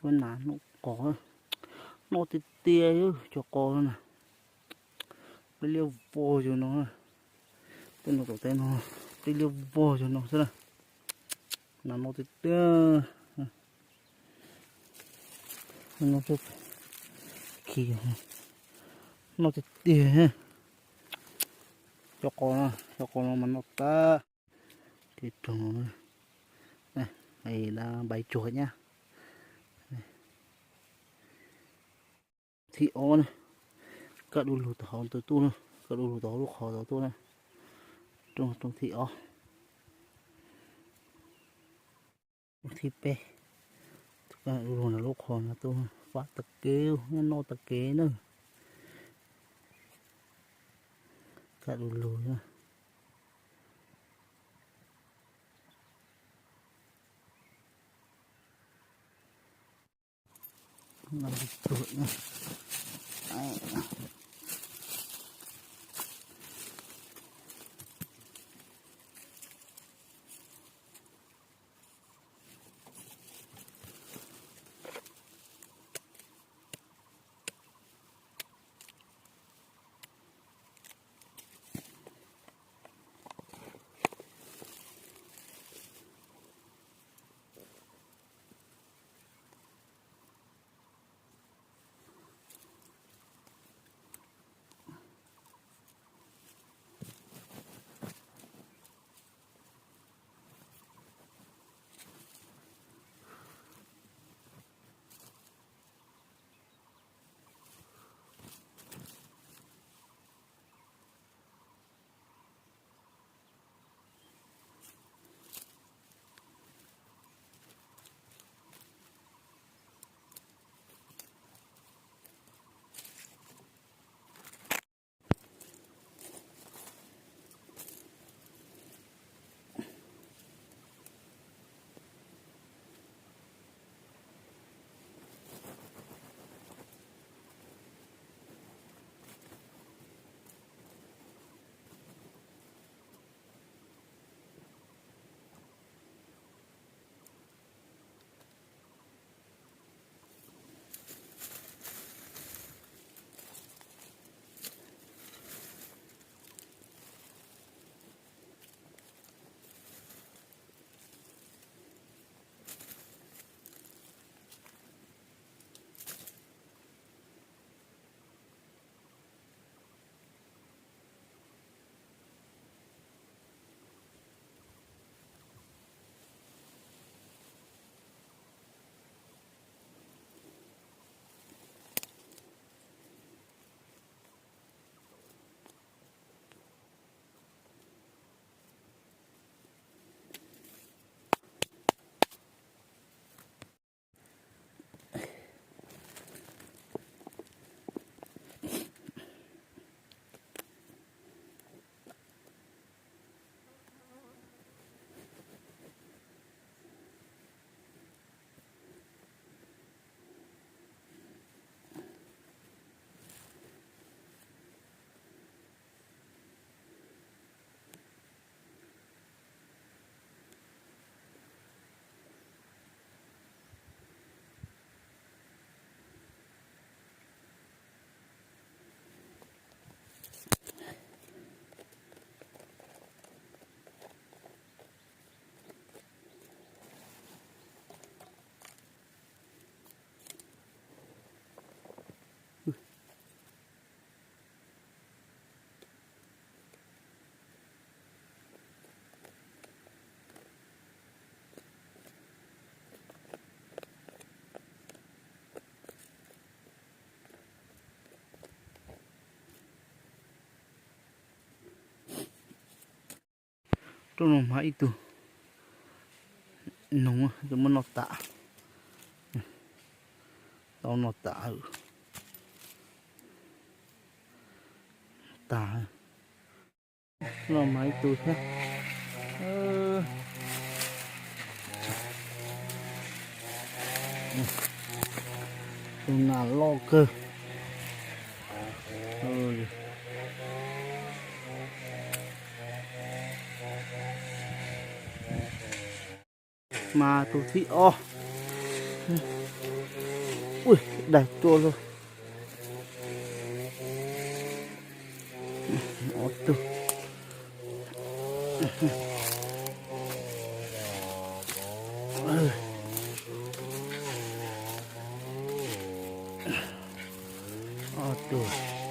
Ua nas noj qos, noj tiag tiag cov qos no na. Plij liab vog zoo no, tej no tom tej no, plij liab vog zoo no xwb na. Nas noj tiag tiag. Khi, noj tiag tiag. Cov qos no, cov qos no mas noj tag. Kev roog no, npais tsuag nyab. Thib ob na, kaj du lug tom hauv ntawd tuaj na, kaj du lug tom hauv lub qhov ntawd tuaj na. Rooj, rooj thib ob. Rooj thib peb, kaj du lug ntawm lub qhov no tuaj, fab tag kev, noj tag kev na. Kaj du lug na. Rooj no mas ib tug noog, tus muab noj tas, tau noj tas, tas. No mas ib tug thiab. Tus nas loj kawg. Mas tus thib ob, Ui, daig tuaj lawm. Ob tug. Ob tug.